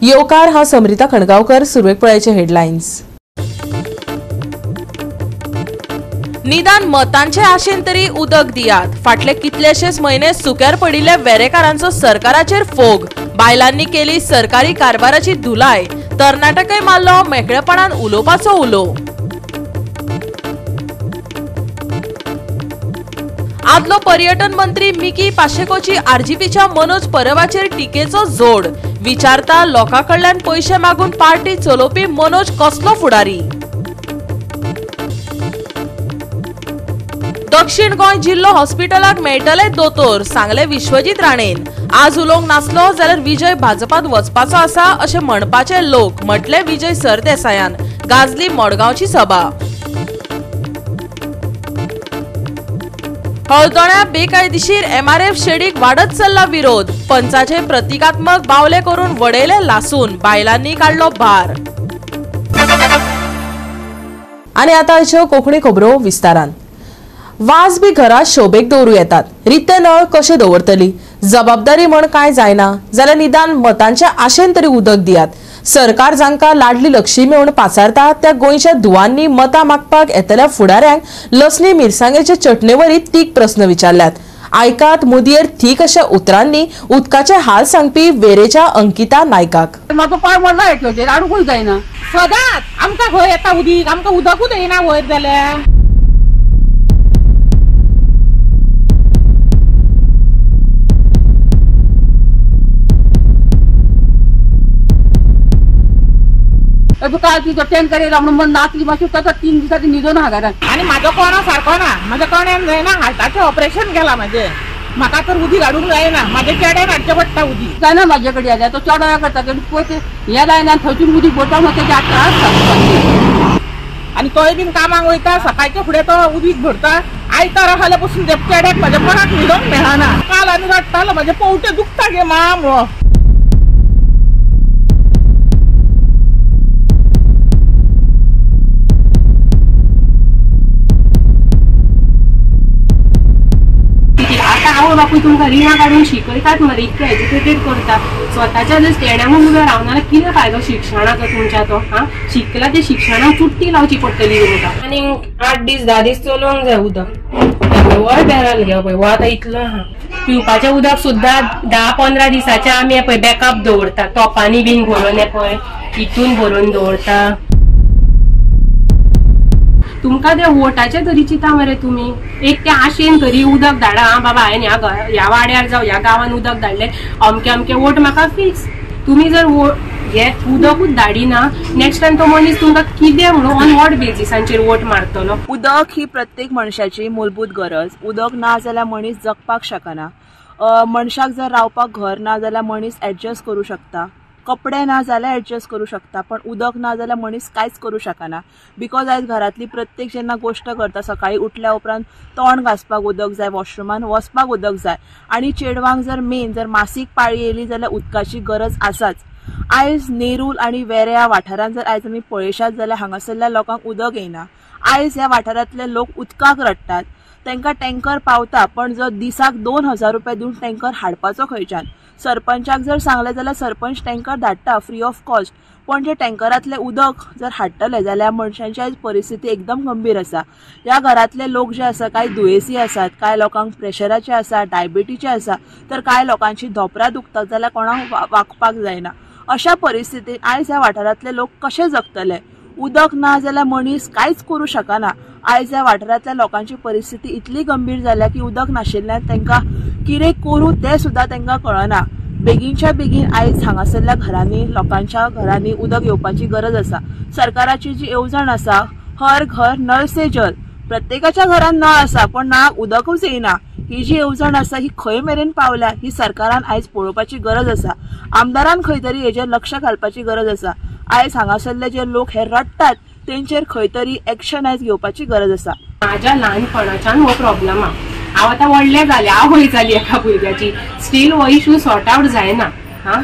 येवकार हा समरिता खणगावकर. सुरवेक पळयाचे हेडलायन्स. निदान मतांचे आशेन तरी उदक दियात. फाटले कितलेशेच म्हयने सुक्यार पडिल्ल्या वेरेकारांचो सरकाराचेर फोग. बायलांनी केली सरकारी कारभाराची धुलाय. तरणाट्याकय मारलो मेकळेपणान उलोवपाचो उलो. आदलो पर्यटन मंत्री मिकी पाशेकोची आरजीपीच्या मनोज परबाचेर टिकेचो जोड. विचारता लोकां कडल्यान पयशे मागून पार्टी चलोवपी मनोज कसलो फुडारी. दक्षिण गोंय जिल्लो हॉस्पिटलाक मेळटले दोतोर, सांगले विश्वजीत राणेन. आज उलोवंक नासलो जाल्यार विजय भाजपात वचपाचो आसा अशें म्हणपाचे लोक, म्हटले विजय सरदेसायान. गाजली मडगांवची सभा. हळदोण्या बेकायदेशीर एमआरएफ शेडीक वाडत चल्ला विरोध. पंचाचे प्रतिकात्मक बावले करून वडयले लासून, बायलांनी काडलो भार. आनी आतां अश्यो कोंकणी खबरो विस्तारान. वाज बी घरात शोभेक दवरूं येतात, रिते नळ कशे दवरतली? जबाबदारी म्हण कांय जायना जाल्यार निदान मतांच्या आशेन तरी उदक दियात. सरकार जांकां लाडली लक्ष्मी म्हूण पाचारता त्या गोंयच्या धुवांनी मतां मागपाक येतल्या फुडाऱ्यांक लसणी मिरसांगेचे चटणेवरी तीख प्रस्न विचारल्यात. आयकात मुदयेर थीक अशा उतरांनी उदकाचे हाल सांगपी वेरेच्या अंकिता नायकाक. म्हाजो पांय मोडला एकलोचेर, हाडूंकूच जायना. सदांच आमकां खंय येता उदीक, आमकां उदकूच येना वयर जाल्यार. काल तुजो टँकर येयला म्हणून नाचली मातशी ताका 3 दिसांनी न्हिदोन आहा घरान. आनी म्हाजो कोणो सारको ना, म्हाज्या कोण्यान जायना, हार्टाचें ऑपरेशन केलां म्हाजें. म्हाका तर उदीक हाडूंक जायना, म्हाज्या चेड्यान हाडचें पडटा उदीक. जायना म्हाजे कडेन जाल्यार तो चेडो करता, पळय हें जायना थंयसून उदीक भरता म्हणून तेजे त्रास जाता. आनी तोय बीन कामाक वयता, सकाळच्या फुडें तो उदीक भरता. आयतारा जाल्यार पसून त्या चेड्याक म्हाज्या कोणाक न्हिदोंक मेळना. काल आनी रडटालो, म्हाजे पोवटे दुखता गे मा म्हणून. आवय बापूय तुमकां रिणां काडून शिकयतात मरे, इतकें एज्युकेटेड करता, स्वताच्या जर स्टँडांक उबे रावना जाल्यार कितें फायदो शिक्षणाचो तुमच्या तो? हा, शिकला ते शिक्षणाक चुट्टी लावची पडटली तुमकां. आनी 8 दीस 10 दीस चलोवंक जाय उदक. वय बॅरल घे पळय, हो आतां इतलो आहा. पिवपाचें उदक सुद्दां 10-15 दिसाचें आमी पळय बॅकअप दवरता, तोपांनी बीन भरून पळय हितून भरून दवरता. तुमकां ते वोटाचे तरी चिंता मरे तुमी, एक ते आशेन तरी उदक धाडा. बाबा हांवें ह्या वाड्यार जावं ह्या गांवान उदक धाडलें, अमके अमके वोट म्हाका फिक्स. तुमी जर हे उदकूच धाडिना, नेक्स्ट टायम तो मनीस तुमकां कितें म्हणून ऑन what बेजिसांचेर वोट मारतलो. उदक ही प्रत्येक मनशाची मूलभूत गरज. उदक ना जाल्यार मनीस जगपाक शकना. मनशाक जर रावपाक घर ना जाल्यार मनीस एडजस्ट करूं शकता, कपडे ना जाल्यार एडजस्ट करूं शकता, पण उदक ना जाल्यार मनीस कांयच करूं शकना. Because आयज घरांतली प्रत्येक जेन्ना गोश्ट करता, सकाळी उठल्या उपरांत तोंड घांसपाक उदक जाय, वॉशरुमान वचपाक उदक जाय, आनी चेडवांक जर मेन जर मासीक पाळी येयली जाल्यार उदकाची गरज आसाच. आयज नेरूल आनी वेऱ्या वाठारांत जर आयज आमी पळयशात जाल्यार हांगासरल्या लोकांक उदक येयना. आयज ह्या वाठारांतले लोक उदकाक रडटात, तांकां टँकर पावता, पण जर दिसाक 2000 रुपया दिवन टँकर हाडपाचो खंयच्यान? सरपंचाक जर सांगलें जाल्यार सरपंच टँकर धाडटा फ्री ऑफ कॉस्ट, पण जे टँकरांतलें उदक जर हाडटले जाल्यार मनशांची आयज परिस्थिती एकदम गंभीर आसा. ह्या घरांतले लोक जे आसा, कांय दुयेंसी आसात, कांय लोकांक प्रेशराचे आसा, डायबिटीचे आसा, तर कांय लोकांची धोपरां दुखतात जाल्यार कोणाक वागपाक जायना. अशा परिस्थितीन आयज ह्या वाठारांतले लोक कशे जगतले? उदक ना जाल्यार मनीस कांयच करूं शकना. आयज ह्या वाठारांतल्या लोकांची परिस्थिती इतली गंभीर जाल्या की उदक नाशिल्ल्यान तांकां कितें करूं तें सुद्दां तांकां कळना. बेगीनच्या बेगीन आयज हांगासरल्या घरांनी, लोकांच्या घरांनी उदक येवपाची गरज आसा. सरकाराची जी येवजण आसा, हर घर नळ से जल, प्रत्येकाच्या घरान नळ आसा पण नळाक उदकूच येयना. ही जी येवजण आसा ही खंय मेरेन पावल्या ही सरकारान आयज पळोवपाची गरज आसा. आमदारान खंय तरी हेजेर लक्ष घालपाची गरज आसा. आयज हांगासरले जे लोक हे रडटात तेंचेर खंय तरी एक्शन आयज घेवपाची गरज आसा. म्हाज्या ल्हानपणाच्यान हो प्रॉब्लम आहा. हांव आतां व्हडलें जालें, आवय जाली एका भुरग्याची, स्टील हो इशू सॉर्ट आवट जायना. हा,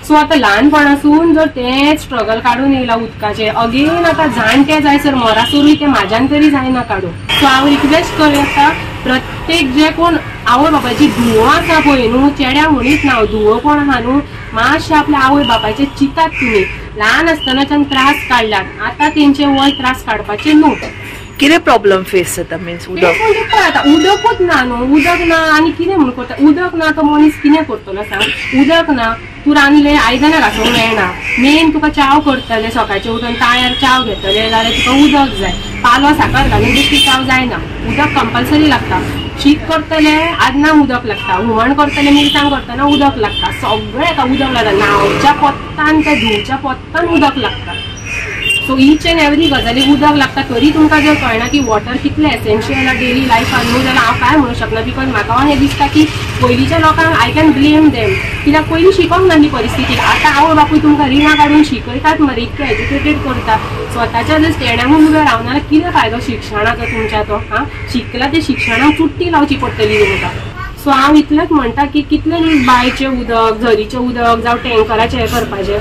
सो आतां ल्हानपणासून जर तें स्ट्रगल काडून येयला उदकाचें, अगेन आतां जाणटे जायसर मरासरूय तें म्हाज्यान तरी जायना काडूंक. सो हांव रिक्वेस्ट करूं येता प्रत्येक जे कोण आवय बापायची धुवो आसा पळय न्हू, चेड्या म्हणीत ना, धुवो कोण आहा न्हू, मातशें आपल्या आवय बापायचें चिंतात तुमी. ल्हान आसतनाच्यान त्रास काडल्यात, आतां तेंचे वय त्रास काडपाचे न्हू. कितें प्रॉब्लम फेस जाता मिन्स उदक? आतां उदकूच ना न्हू, उदक ना आनी कितें म्हूण करता? उदक ना तो मनीस कितें करतलो सांग? उदक ना, तूं रांदलें आयदनां घासूंक मेळना, मेन तुका च्याव करतले सकाळचें उठून ताळ्यार च्याव घेतले जाल्यार तुका उदक जाय, पालो साकर घालून बेश्टी च्याव जायना, उदक कंपल्सरी लागता. शीत करतले आदनां उदक लागता, हुमण करतले मिरसांग करतना उदक लागता, सगळें हेका उदक लागता, न्हांवच्या पोत्तान ते धुवच्या पोत्तान उदक लागता. सो ईच एंड एवरी गजाली उदक लागता. तरी तुमकां जर कळना की वॉटर कितलें एसेन्शियल आहा डेली लायफान न्हू, जाल्यार हांव कांय म्हणूंक शकना. Because म्हाका हें दिसता की पयलींच्या लोकांक I can blame them, कित्याक पयलीं शिकोंक नासली परिस्थिती. आतां आवय बापूय तुमकां रिणां काडून शिकयतात मरे, इतकें एज्युकेटेड करता, स्वताच्या जर स्टँडांगून उबे रावना जाल्यार कितें फायदो शिक्षणाचो तुमच्या तो? आं, शिकला ते शिक्षणाक चुट्टी लावची पडटली तुमकां. सो हांव इतलेंच म्हणटा की कितलें बांयचें उदक, झरीचें उदक जावं टँकराचें हें करपाचें,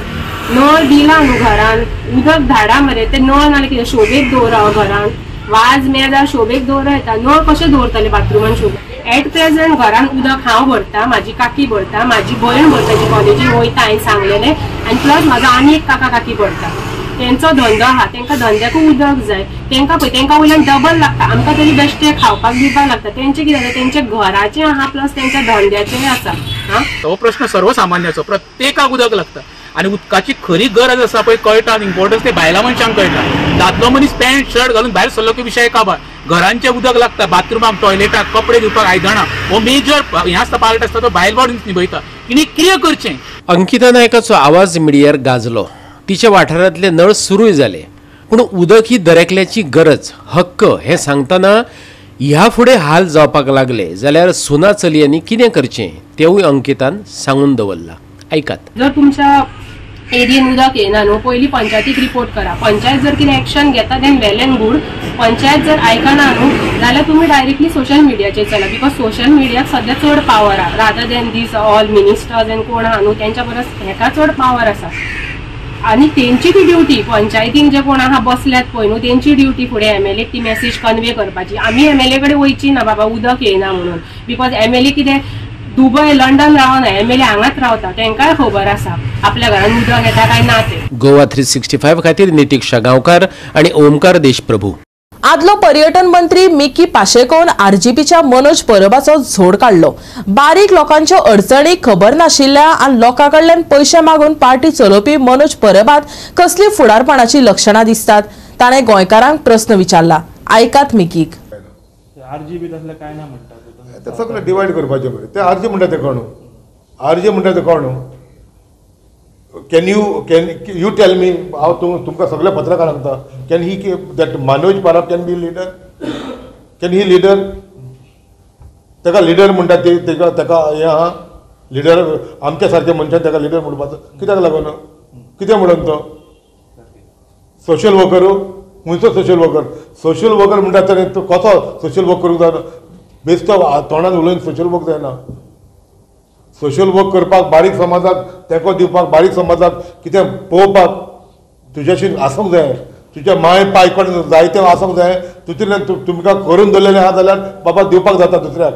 नळ दिला न्हू घरान, उदक धाडा मरे, ते नळ नाल्यार कितें शोबेक दवरा घरान, वाज मेजार शोबेक दवरा येता, नळ कशें दवरतले बाथरुमान शोबेक? एट प्रेझेंट घरान उदक हांव भरता, म्हाजी काकी भरता, म्हाजी भयण भरता जी कॉलेजीक वयता हांवें सांगलेलें, आनी प्लस म्हाजो आनी एक काका काकी भरता. तेंचो धंदो आहा, तेंकां धंद्याकूय उदक जाय, तेंकां पळय तेंकां वयल्यान डबल लागता, आमकां तरी बेश्टें खावपाक दिवपाक लागता. तेंचें कितें जाता, तेंच्या घराचें आहा प्लस तेंच्या धंद्याचेंय आसा. हो प्रश्न सर्वसामान्याचो, प्रत्येकाक उदक लागता आनी उदकाची खरी गरज आसा पळय कळटा, इम्पॉर्टन्स ते बायलां मनशांक कळटा. दादलो मनीस पॅन्ट शर्ट घालून भायर सरलो की विशय काबार. घरांचें उदक लागता, बाथरुमाक, टॉयलेटाक, कपडे धुवपाक, आयदनां, हो मेजर हें आसता पार्ट आसता तो बायल मनीस निभयता. तिणें कितें करचें? अंकिता नायकाचो आवाज मिडियार गाजलो, तिच्या वाठारांतले नळ सुरूय जाले, पूण उदक ही दरेकल्याची गरज, हक्क हें सांगतना ह्या फुडें हाल जावपाक लागले जाल्यार सुना चलयांनी कितें करचें तेवूय अंकितान सांगून दवरलां. आयकात. जर तुमच्या एरियेन उदक येना न्हू, पयलीं पंचायतीक रिपोर्ट करा. पंचायत जर कितें एक्शन घेता then well and good. Panchayat जर आयकना न्हू जाल्यार तुमी डायरेक्टली सोशल मिडियाचेर चला, because social मिडियाक सद्या चड पावर आहा rather than these all ministers and कोण आहा न्हू तेंच्या परस हेका चड पावर आसा. आनी तेंची ती ड्युटी, पंचायतीन जे कोण आहा बसल्यात पळय न्हू तेंची ड्युटी फुडें एमएलए ती मॅसेज कन्वे करपाची. आमी एमएलए कडेन वयची ना बाबा उदक येयना म्हणून, because MLA कितें दुबय लंडन रावना, एमएलए हांगाच रावता, तेंकांय खबर आसा आपल्या घरान उदक येता काय ना तें. गोवा 365 खातीर नितीक्षा गांवकार आनी ओमकार देशप्रभू. आदलो पर्यटन मंत्री मिकी पाशेकोन आरजीपीच्या मनोज परबाचो झोड काडलो. बारीक लोकांच्यो अडचणी खबर नाशिल्ल्या आनी लोकां कडल्यान पयशे मागून पार्टी चलोवपी मनोज परबात कसली फुडारपणाची लक्षणां दिसतात, ताणें गोंयकारांक प्रस्न विचारला. आयकात मिकीक. ते सगळें डिवायड करपाचें मरे, ते आरजी म्हणटा ते कोण, आरजी म्हणटा ते कोण? Can you tell me? हांव तुमकां सगळ्या पत्रकारांक सांगता, can he that Manoj Parab can be leader? Can he leader? ताका लिडर म्हणटा ते ताका ताका हें आहा लिडर, आमच्या सारक्या मनशान ताका लिडर म्हणपाचो कित्याक लागून? कितें म्हणून तो सोशल वर्कर? खंयचो सोशल वर्कर? सोशल वर्कर म्हणटा तर तो कसो सोशल वर्क करूंक जायना? बेश्टो तोंडान उलोवन सोशल वर्क जायना. सोशल वर्क करपाक बारीक समाजाक तेंको दिवपाक, बारीक समाजाक कितें पळोवपाक तुज्याशी आसूंक जाय, तुज्या माय पाय कडेन जायतें आसूंक जाय, तितूंतल्यान तुमकां करून दवरलेलें आहा जाल्यार बाबा दिवपाक जाता दुसऱ्याक,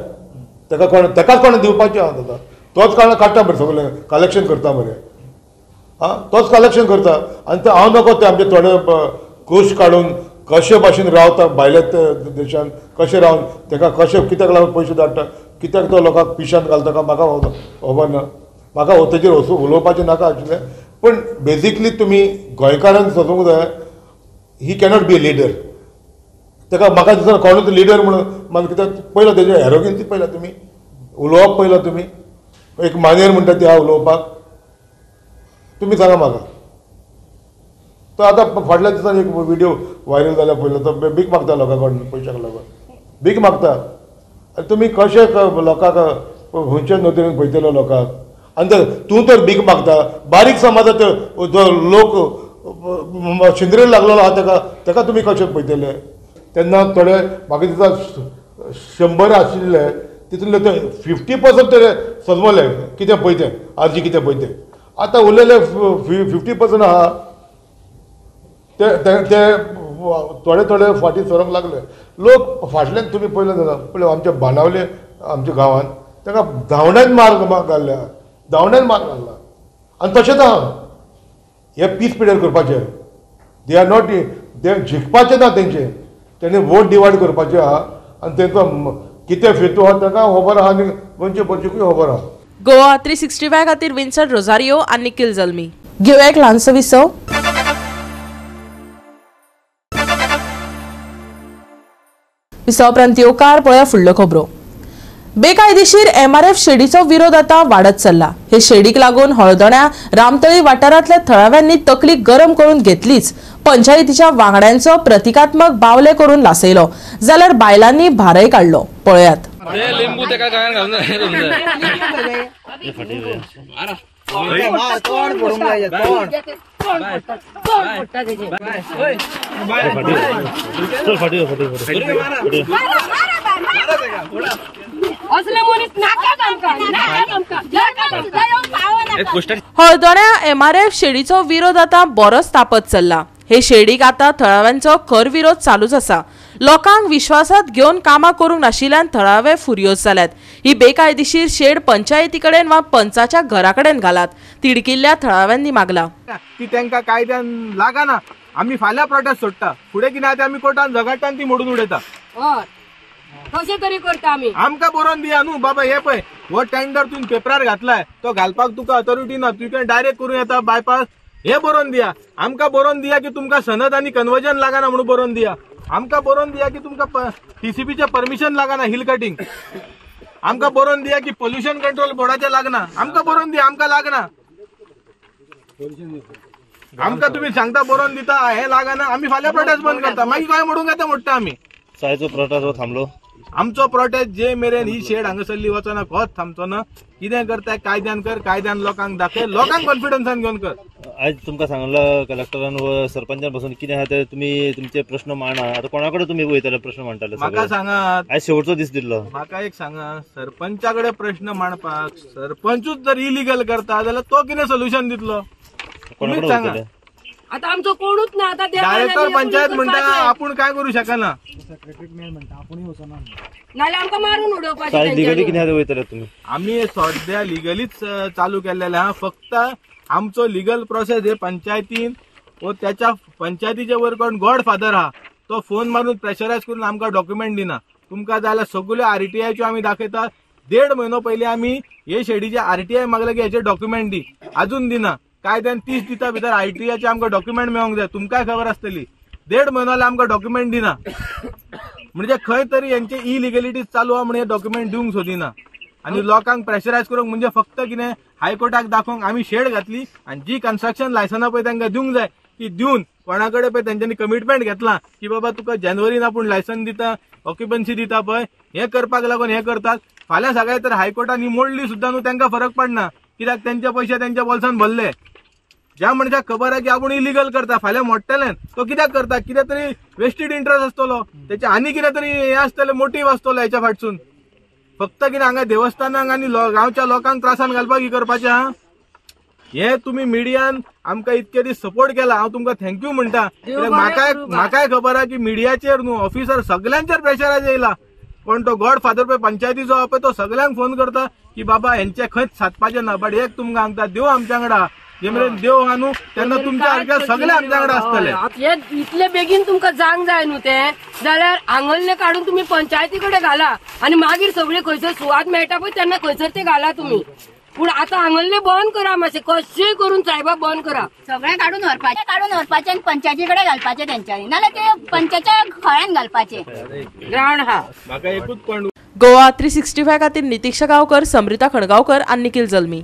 ताका कोण ताकाच कोण दिवपाचें आहा जाता, तोच काडटा मरे सगळें कलेक्शन करता मरे, आं तोच कलेक्शन करता. आनी ते हांव नको ते आमचे थोडे कोश काडून कशे भाशेन रावता भायल्या देशान, कशें रावन ताका कशें कित्याक लागून पयशे धाडटा, कित्याक तो लोकांक पिशान घालता काय म्हाका खबर ना, म्हाका तेजेर उलोवपाचें नाका आशिल्लें. पूण बेजिकली तुमी गोंयकारान सोदूंक जाय, he cannot be a leader. ताका म्हाका दिसना कोणूच लिडर म्हणून म्हाका कित्याक पयला तेजे एरोगेन्सी पयला तुमी, उलोवप पयला तुमी, एक मानेर म्हणटा ती आहा उलोवपाक, तुमी सांगा म्हाका. तो आतां फाटल्या दिसान एक व्हिडियो व्हायरल जाल्या पयलो, तो भीक मागता लोकां कडून पयशांक लागून भीक मागता. आनी तुमी कशें लोकांक खंयचे नदरेन पळयतले लोकांक? आनी तूं तर भीक मागता, बारीक समाजाचो जो लोक शिंदरेर लागलेलो आहा ताका ताका तुमी कशें पळयतले? तेन्ना थोडे म्हाका दिसता 100 आशिल्ले तितूंतले ते 50% तरी सजमले कितें पळय तें आरजी कितें पळय तें. आतां उरलेले 50% आहा ते ते थोडे थोडे फाटीं सरोंक लागले लोक. फाटल्यान तुमी पळयलें जाल्यार पळय आमच्या बाणावले आमच्या गांवांत ताका धांवड्यान मार घाल्ल्या, धांवड्यान मार घाल्ला. आनी तशेंच आहा हे पीस पिरियड करपाचे, they are not ते जिखपाचें ना तेंचे, तेणी वोट डिवायड करपाचें आहा आनी तेंकां कितें फेतू आहा तांकां खबर आहा आनी गोंयचे पब्लिकूय खबर आहा. गोवा 365 खातीर विन्सन रोजारियो आनी निखिल जल्मी. घेवया एक ल्हानसो विसव. विसव उपरांत येवकार पळया फुडल्यो खबरो. बेकायदेशीर एमआरएफ शेडीचो विरोध आता वाडत चल्ला. हे शेडीक लागून हळदोण्या रामतळी वाठारांतल्या थळाव्यांनी तकली गरम करून घेतलीच. पंचायतीच्या वांगड्यांचो प्रतिकात्मक बावले करून लासयलो जाल्यार बायलांनी भारय काडलो. पळयात. हळदोण्या एमआरएफ शेडीचो विरोध आता बरोच तापत चल्ला. हे शेडीक आता थळाव्यांचो खर विरोध चालूच आसा. लोकांक विश्वासात घेवन कामां करूंक नाशिल्ल्यान थळावे फुर्योज जाल्यात. ही बेकायदेशीर शेड पंचायती कडेन वा पंचाच्या घरा कडेन घालात, तिडकिल्ल्या थळाव्यांनी मागला. ती तांकां कायद्यान लागना, आमी फाल्यां प्रोटेस्ट सोडटा, फुडें कितें आसा आमी कोर्टान झगडटा ती मोडून उडयता. कशें तरी करता आमी. आमकां बरोवन दिया न्हू बाबा, हे पळय हो टेंडर तुवें पेपरार घातलाय तो घालपाक तुका अथॉरिटी ना, तुवें डायरेक्ट करूं येता बायपास, हे बरोवन दिया. आमकां बरोवन दिया की तुमकां सनद आनी कन्वर्जन लागना म्हणून बरोवन दिया. आमकां बरोवन दिया की तुमकां टीसीपीचें परमिशन लागना हिल कटिंग. आमकां बरोवन दिया की पोल्युशन कंट्रोल बोर्डाचें लागना. आमकां बरोवन दिया, आमकां लागना. आमकां तुमी सांगता बरोवन दिता हे लागना, आमी फाल्यां प्रोटेस्ट बंद करता, मागीर गोंय मोडूंक येता मोडटा आमी. सायचो प्रोटेस्ट थांबलो आमचो प्रोटेस्ट जे मेरेन ही शेड हांगासरली वचना कोच थांबचो ना. कितें करताय कायद्यान कर, कायद्यान लोकांक दाखय, लोकांक कॉन्फिडन्सान घेवन कर. आयज तुमकां सांगला कलेक्टरान व सरपंचान बसून कितें आहा ते तुमी तुमचे प्रश्न मांडा. आतां कोणा कडेन तुमी वयतले प्रश्न मांडटाले? म्हाका सांगात, आयज शेवटचो दीस दिल्लो. म्हाका एक सांगा, सरपंचा कडेन प्रश्न मांडपाक सरपंचूच जर इलिगल करता जाल्यार तो कितें सोल्युशन दितलो? तुमीच सांगा. आता आमचो कोणूच ना. आता डायरेक्टर पंचायत म्हणटा आपूण काय करू शकना, नाल्यार आमकां मारून उडोवपाचें. लिगली कितें वयतले तुमी? आमी सद्या लिगलीच चालू केल्लेले आहा. फक्त आमचो लिगल प्रोसेस हे पंचायतीन वो त्याच्या पंचायतीचे वयर कोण गॉड फादर आहा तो फोन मारून प्रेशरायज करून आमकां डॉक्युमेंट दिना. तुमकां जाल्यार सगळ्यो आरटीआयच्यो आमी दाखयता. 1.5 म्हयनो पयलीं आमी हे शेडीचे आरटीआय मागले की हेचे डॉक्युमेंट दी, अजून दिना. कायद्यान 30 दिसा भितर आरटीआयचे आमकां डॉक्युमेंट मेळोंक जाय, तुमकांय खबर आसतली. 1.5 म्हयनो जाल्यार आमकां डॉक्युमेंट दिना, म्हणजे खंय तरी हेंचे इलिगलिटीज चालू आहा म्हणून हे डॉक्युमेंट दिवंक सोदिना. आनी लोकांक प्रेशरायज करूंक म्हणजे फक्त कितें हायकोर्टाक दाखोवंक आमी शेड घातली आनी जी कन्स्ट्रक्शन लायसनां पळय तांकां दिवंक जाय ती दिवन कोणा कडेन पळय तेंच्यांनी कमिटमेंट घेतला की बाबा तुका जानेवारीन आपूण लायसन दिता, ऑक्युपन्सी दिता पळय, हें करपाक लागून हें करतात. फाल्यां सकाळीं तर हायकोर्टान ही मोडली सुद्दां न्हू तांकां फरक पडना, कित्याक तेंचे पयशे तेंच्या बोल्सान भरले. ज्या मनशाक खबर आहा की आपूण इलिगल करता, फाल्यां मोडटलें, तो कित्याक करता? कितें तरी वेस्टेड इंट्रस्ट आसतलो तेचे, आनी कितें तरी हें आसतलें, मोटीव आसतलो हेच्या फाटसून. फक्त कितें हांगा देवस्थानांक आनी गांवच्या लोकांक त्रासान घालपाक ही करपाचें आहा. हे तुमी मिडियान आमकां इतके दीस सपोर्ट केला, हांव तुमकां thank you म्हणटा. कित्याक म्हाकाय खबर आहा की मिडियाचेर न्हू ऑफिसर सगल्यांचेर प्रेशराज येयला. कोण तो गॉड फादर पळय पंचायतीचो आहा पळय तो सगल्यांक फोन करता की बाबा हेंचे खंयच सादपाचें ना. बट एक तुमकां सांगता, देव आमच्या वांगडा, जे मेरेन देव आहा न्हू तेन्ना तुमच्या सारके सगळे आमच्या वांगडा आसतले. हे इतले बेगीन तुमकां जावंक जाय न्हू ते, जाल्यार आंगल्ले काडून तुमी पंचायती कडेन घाला आनी मागीर सगळे खंयसर सुवात मेळटा पळय तेन्ना खंयसर ते घाला तुमी. पूण आतां आंगल्ले बंद करा, मातशें कशेंय करून सायबा बंद करा. सगळें काडून व्हरपाचें, काडून व्हरपाचें आनी पंचायती कडेन घालपाचें तेंच्यांनी, नाल्यार ते पंचायतीच्या खळ्यान घालपाचें ग्रावंड आहा. म्हाका एकूच पण गोवा 365 खातीर नितिक्षा गांवकर, समृता खणगांवकर आनी निखिल जल्मी.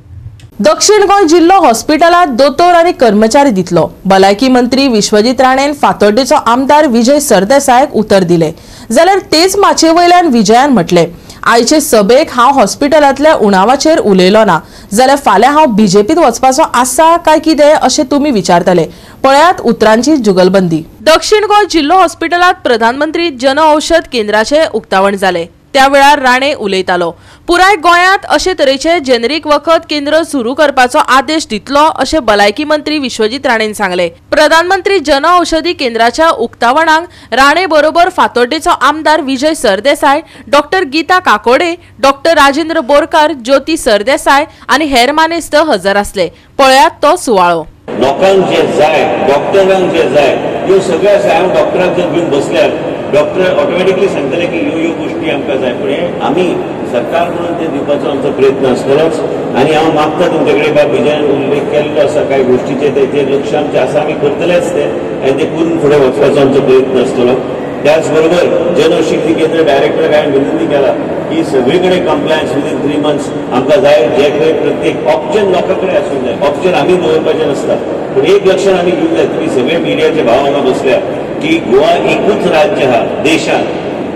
दक्षिण गोंय जिल्लो हॉस्पिटलात दोतोर आनी कर्मचारी दितलो. भलायकी मंत्री विश्वजीत राणेन फातोड्डेचो आमदार विजय सरदेसायक उतर दिले, जाल्यार तेच माचये वयल्यान विजयान म्हटले, आयचे सभेक हांव हॉस्पिटलांतल्या उणावाचेर उलयलो ना जाल्यार फाल्यां हांव बीजेपीत वचपाचो आसा काय कितें अशें तुमी विचारतले. पळयात उतरांची जुगलबंदी. दक्षिण गोंय जिल्लो हॉस्पिटलात प्रधानमंत्री जन औषध केंद्राचें उक्तावण जालें. त्या वेळार राणे उलयतालो. पुराय गोंयांत अशे तरेचे जेनेरिक वखद केंद्र सुरू करपाचो आदेश दितलो अशें भलायकी मंत्री विश्वजीत राणेन सांगलें. प्रधानमंत्री जन औषधी केंद्राच्या उक्तावणाक राणे बरोबर फातोड्डेचो आमदार Vijay Sardesai, doctor Geeta Kakodkar, doctor Rajendra Borkar, Jyoti Sardesai आनी हेर मानेस्त हजर आसले. पळयात तो सुवाळो. लोकांक जे जाय, डॉक्टरांक जे जाय, ह्यो सगळ्यो आसा. हांव डॉक्टरांक जर घेवन बसल्यार डॉक्टर ऑटोमॅटिकली सांगतले की ह्यो ह्यो गोश्टी आमकां जाय, पूण हे आमी सरकार म्हणून ते दिवपाचो आमचो प्रयत्न आसतलोच. आनी हांव मागता तुमचे कडेन, बाब विजयान उल्लेख केल्लो आसा कांय गोश्टीचे, तेचेर लक्ष आमचें आसा, आमी करतलेच ते आनी ते करून फुडें वचपाचो आमचो प्रयत्न आसतलो. त्याच बरोबर जनऔषधी केंद्र डायरेक्टराक हांवें विनंती केला की सगळे कडेन कंप्लायन्स विदीन 3 मंथ्स आमकां जाय, जे खंय प्रत्येक ऑप्शन लोकां कडेन आसूंक जाय, ऑप्शन आमी दवरपाचें नासता. पूण एक लक्षात आमी घेवंक जाय, तुमी सगळे मिडियाचे भाव हांगा बसल्या की गोवा एकूच राज्य आहा देशांत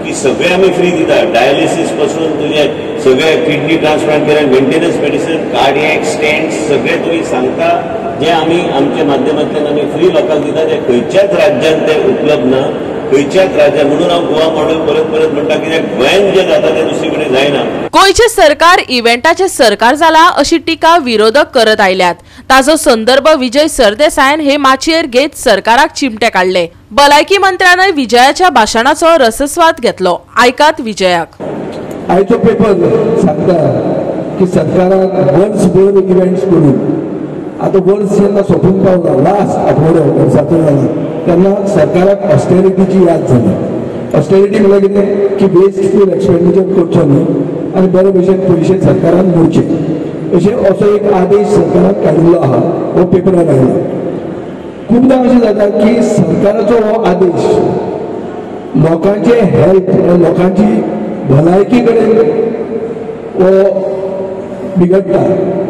की सगळे आमी फ्री दिता, डायलिसीस पासून तुजे सगळे किडनी ट्रान्सप्लांट केल्यार मेंटेनन्स मेडिसीन, कार्डियक स्टेंट्स सगळे तुमी सांगता जे आमी आमच्या माध्यमांतल्यान आमी फ्री लोकांक दिता, ते खंयच्याच राज्यांत ते उपलब्ध ना, खंयच्याच राज्यात. म्हणून हांव गोवा मॉडेल परत परत म्हणटा, कित्याक गोंयांत जें जाता तें दुसरे कडेन जायना. गोंयचें सरकार इव्हेंटाचें सरकार जाला अशी टिका विरोधक करत आयल्यात. ताजो संदर्भ विजय सरदेसायान हे माचयेर घेत सरकाराक चिमटे काडले. भलायकी मंत्र्यानय विजयाच्या भाशणाचो रसस्वाद घेतलो. आयकात विजयाक. आयचो पेपर सांगता की सरकारान वर्सभर इव्हेंट्स करून आतां वर्स जेन्ना सोंपून पावला, लास्ट आठवडो वर्साचो जाला, तेन्ना सरकाराक ऑस्टेरिटीची याद जाली. ऑस्टेरिटी म्हणल्यार कितें की वेस्टफूल एक्सपेंडिचर करचो न्हय आनी बरे भशेन पयशे सरकारान मोडचे, अशें असो एक आदेश सरकारान काडिल्लो आहा, हो पेपरार आयला. खुबदां अशें जाता की सरकाराचो हो आदेश लोकांचे हेल्थ, लोकांची भलायकी कडेन हो बिगडटा.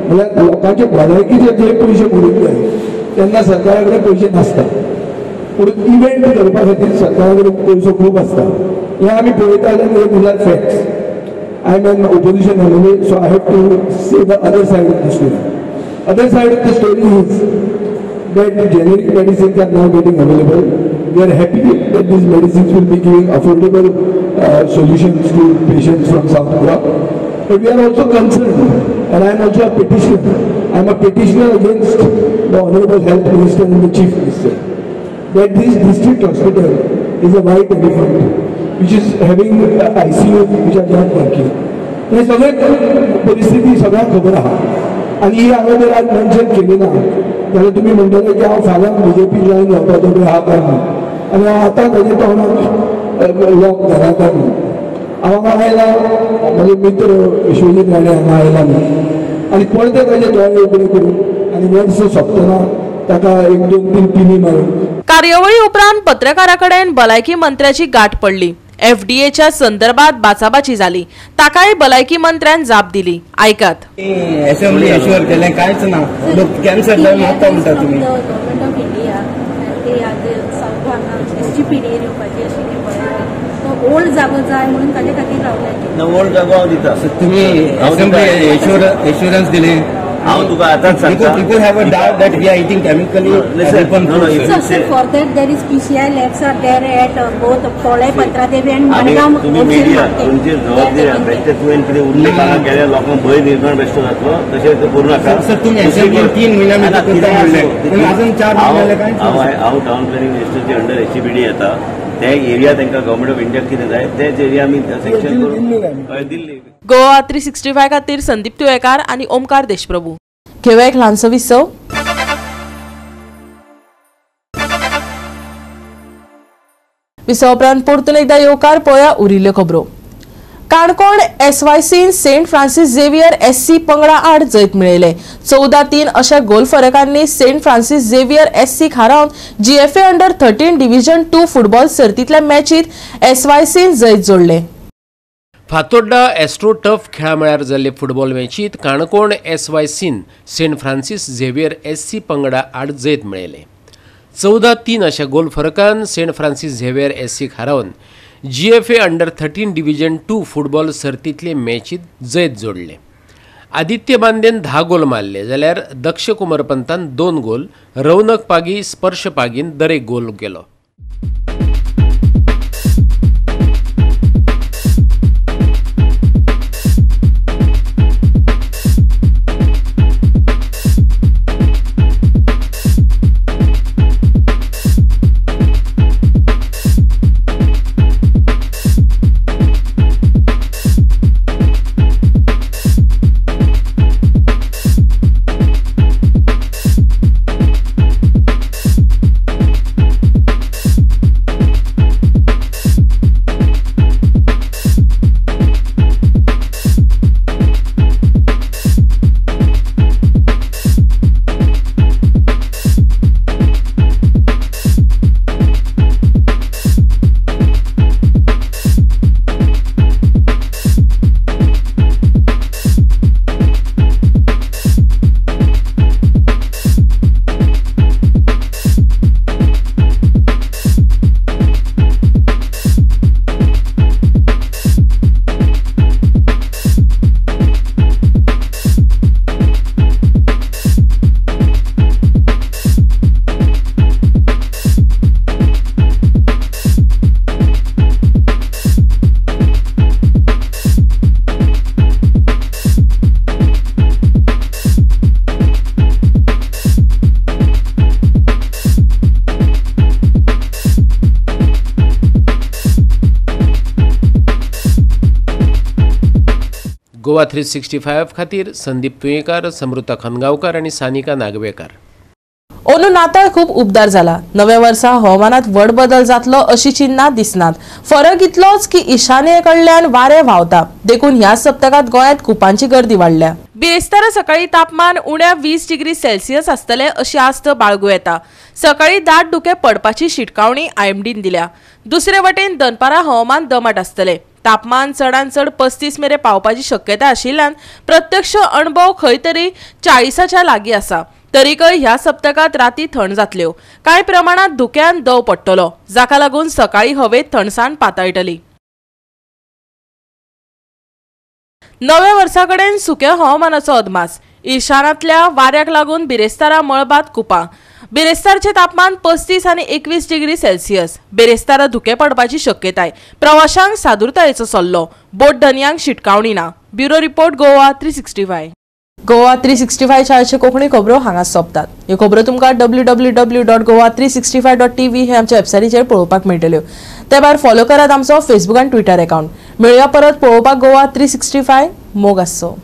म्हणल्यार लोकांचे भलायकीचे जे पयशे मोडूंक जाय तेन्ना सरकारा कडेन पयशे नासता, पूण इव्हेंट करपा खातीर सरकारा कडेन पयसो खूब आसता. हें आमी पळयता जाल्यार हे म्हणल्यार facts. I am an opposition MLA, so I have to say the other side of the story. Other side of the story is that generic medicines are now getting available. We are happy that these medicines will be giving affordable solutions to patients from South Goa. But we are also concerned, and I am also a petitioner. I am a petitioner against the Honorable Health Minister and the Chief Minister, that this district hospital is a white elephant which is having ICU which are not working. हे सगळे परिस्थिती सगळ्यांक खबर आहा आनी ही हांवें जर आज मेन्शन केली ना जाल्यार तुमी म्हणटले की हांव फाल्यां बीजेपी जॉयन जावपाचो बी आहा काय म्हणून, आनी हांव आतां ताजे तोंडाक लॉक घाला काय म्हणून. हांव हांगा आयला, म्हजे मित्र विश्वजीत राणे हांगा आयला म्हणून, आनी परते ताजे दोळे उगडे करून आनी वर्स सोंपतना ताका 1 2 3 पिनी मारून. कार्यावळी उपरांत पत्रकारा कडेन भलायकी मंत्र्याची गाठ पडली. एफडीएच्या संदर्भात बाचाबाची जाली, ताकाय भलायकी मंत्र्यान जाप दिली. आयकात. असेंब्ली एश्युअर केलें कांयच ना, लोक कॅन्सर जावन मरता म्हणटा तुमी. गव्हर्मेंट ऑफ इंडिया ते सावथ हांगा एसजीपीडीए येवपाची आशिल्ली पळय, तो ओल्ड जागो जाय म्हणून ताजे खातीर रावले. ओल्ड जागो हांव दिता. तुमी असेंब्ली एश्युरन्स दिले. हांव तुका आतांच सांगता. People have a doubt that we are eating chemically. Listen, no, no, sir, for that there is PCI labs are there at both Polem, Patradevi and Madgaon. तुमी मिडिया तुमची जबाबदारी आहा. बेश्टे तुवें कितें उल्लेख हांगा केल्यार लोकांक भंय निर्माण बेश्टो जातलो, तशें तें करूं नाका. सर, तुमी असेंब्लीन 3 म्हयन्या भितर करता म्हणलें, अजून 4 म्हयने जाले कांयच. हांव टावन प्लॅनिंग मिनिस्टरचे अंडर एसजीपीडी येता, ते एरिया तांकां गव्हर्मेंट ऑफ इंडियाक कितें जाय तेच एरिया आमी सेक्शन करून दिल्ली. गोवा 365 खातीर संदीप तुयेकार आनी ओमकार देशप्रभू. घेवया एक ल्हानसो विसव. विसव उपरांत परतून एकदा येवकार. पळया उरिल्ल्यो खबरो. काणकोण एसवायसीन सेंट फ्रांसीस झेवियर एससी पंगडा आड जैत मेळयलें. 14-3 अशा गोल फरकांनी सेंट फ्रांसीस झेवियर एससीक हारोवन जीएफए अंडर 13 डिव्हिजन 2 फुटबॉल सर्तींतल्या मॅचीत एसवायसीन जैत जोडलें. फातोड्डा एस्ट्रो टर्फ खेळामळार जाल्ले फुटबॉल मॅचीत काणकोण एसवायसीन सेंट फ्रांसीस झेवियर एससी पंगडा आड जैत मेळयलें. 14-3 अशा गोल फरकान सेंट फ्रांसीस झेवियर एससीक हारोवन जीएफए अंडर 13 डिव्हिजन 2 फुटबॉल सर्तींतले मॅचीत जैत जोडले. आदित्य बांदेन 10 गोल मारले जाल्यार दक्ष कुमरपंतान 2 गोल, रौनक पागी, स्पर्श पागीन दरेक गोल केलो. गोवा 365 खातीर संदीप तुयेंकार, समृता खनगांवकार आनी सानिका नागवेकार. अंदू नाताळ खूब उबदार जाला. नव्या वर्सा हवामानात व्हड बदल जातलो अशी चिन्हां दिसनात. फरक इतलोच की ईशान्ये कडल्यान वारें व्हांवता, देखून ह्या सप्तकांत गोंयांत कुपांची गर्दी वाडल्या. बिरेस्तारा सकाळी तापमान उण्या 20 डिग्री सेल्सियस आसतलें अशी आस्त बाळगू येता. सकाळी दाट धुकें पडपाची शिटकावणी आयएमडीन दिल्या. दुसरे वटेन दनपारा हवामान दमट आसतलें. तापमान चडान चड 35 मेरेन पावपाची शक्यता आशिल्ल्यान प्रत्यक्ष अणभव खंय तरी 40च्या लागीं आसा. तरीकय ह्या सप्तकांत राती थंड जातल्यो. कांय प्रमाणात धुक्यान दव पडटलो, जाका लागून सकाळी हवेत थंडसाण पातळटली. नव्या वर्सा कडेन सुक्या हवामानाचो अदमास. ईशानांतल्या वाऱ्याक लागून बिरेस्तारा मळबांत कुपां. बिरेस्तारचें तापमान 35 आनी 21 डिग्री सेल्सियस. बिरेस्तारा धुकें पडपाची शक्यताय. प्रवाशांक सादुरतायेचो सल्लो. बोट धनयांक शिटकावणी ना. Bureau report, Goa 365. Goa 365 Konkani खबरो हांगा सोंपतात. ह्यो खबरो तुमकां www.goa365.tv हे आमच्या वेबसायटीचेर पळोवपाक मेळटल्यो. ते भायर फॉलो करात आमचो फेसबूक आनी ट्विटर अकाउंट. मेळया परत पळोवपाक गोवा 365. मोग आसचो.